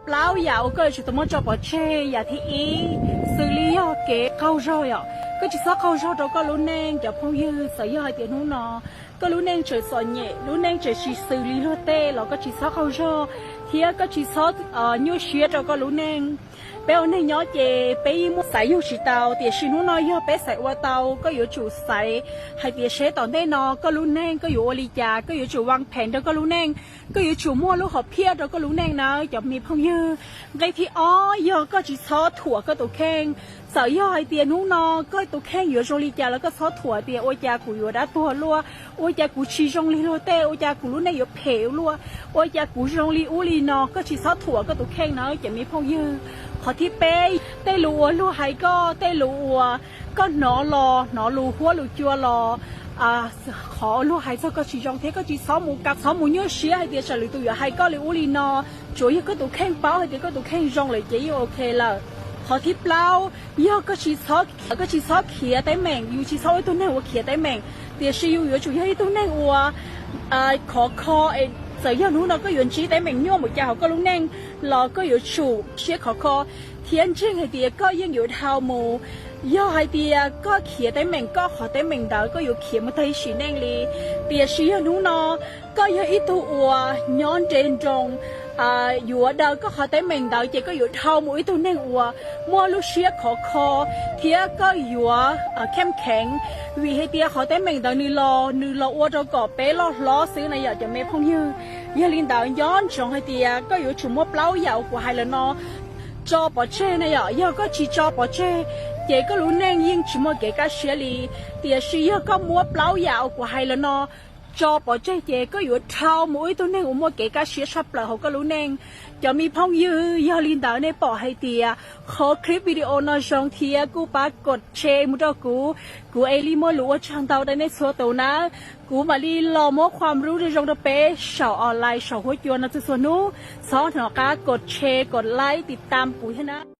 Plaub yam uas koj yuav tsum tau muab tso pov tseg. Yam thib ib, xws li yog kev qaug zog yom, koj tsis txhob qaug zog rau koj lub neej cov phooj ywg. Txawm yog hais tias hnub no koj lub neej tseem txom nyem, lub neej tseem tsis xws li luag tej los koj tsis txhob qaug zog thiab koj tsis txhob nyuaj siab rau koj lub neej. Peb ua neeg nyob ces peb yeej muaj xav yug tsis tau, tiam sis hnub no yog peb xaiv ua tau, koj yuav tsum xaiv hais tias seb tom ntej no koj lub neej koj yuav ua li cas, koj yuav tsum vaj phem rau koj lub neej, koj yuav tsum muaj lub hom phiaj rau koj lub neej nawb cov me phooj ywg. Nqe thib ob yog koj tsis txhob thuam koj tus kheej. Txawm yog hais tias hnub no koj tus kheej yuav zoo li cas los koj txhob thuam tias ua cas kuv yuav dab tuag luaj, ua cas kuv tsis zoo li luag tej, ua cas kuv lub neej yuav phem luaj, ua cas kuv zoo li ub li no. Koj tsis txhob thuam koj tus kheej nawb cov me phooj ywg. Qhov thib peb, tej lus uas luag hais koj, tej lus uas koj hnov los, hnov lus huab lus cua los, qhov luag hais txog koj tsis zoo thiab koj tsis txhob mus kam, txhob mus nyuaj siab hais tias tsam lwm tus yuav hais koj li ub li no. Tsuav yog koj tus kheej paub hais tias koj tus kheej zoo lawm ces yeej ok lawm. Qhov thib plaub, yog koj tsis txhob, koj tsis txhob khiav teeb meem. Yus tsis txhob ua ib tug neeg uas khiav teeb meem, tiam sis yus yuav tsum yog ib tug neeg uas khov kho. Txawm yog hnub no koj yuav ntsib teeb meem nyuaj npaum cas hauv koj lub neej los koj yuav tsum siab khov kho thiab ntseeg hais tias koj yeej yuav dhau mus. Yog hais tias koj khiav teeb meem, koj qhov teeb meem ntawd koj yuav khiav mus tag ib sim neej li. Tiam sis yog hnub no koj yog ib tug uas nyob nres nroos, yuav daws koj qhov teeb meem ntawd ces koj yuav dhau mus ib tug neeg uas muaj lub siab khov kho thiab koj yuav kheem kheev, vim hais tias qhov teeb meem ntawd nws los, nws los ua rau kom peb loj hlob xwb na yom cov me phooj ywg. Yog li ntawd nco ntsoov hais tias koj yuav tsum muab plaub yam uas kuv hais lawm no tso pov tseg na yom. Yog koj tsis tso pov tseg ces koj lub neej yeej tsis muaj kev kaj siab li. Tiam sis yog koj muab plaub yam uas kuv hais lawm no tso pov tseg ces koj yuav dhau mus ua ib tug neeg uas muaj kev kaj siab tshaj plaws hauv koj lub neej cov me phooj ywg. Yog li ntawd nej pom hais tias qhov clip video no zoo thiab kuj pab kod share mus rau kuv, kuv mam li muaj lus ua tsaug ntau rau nej txhua tus nawb. Kuv mam li los muab qhuam rub zoo zoo rau peb saum online saum huab cua no txhua txhua hnub. Txhob hnov qab kod share, kod like, tiv tam kuv thiab na.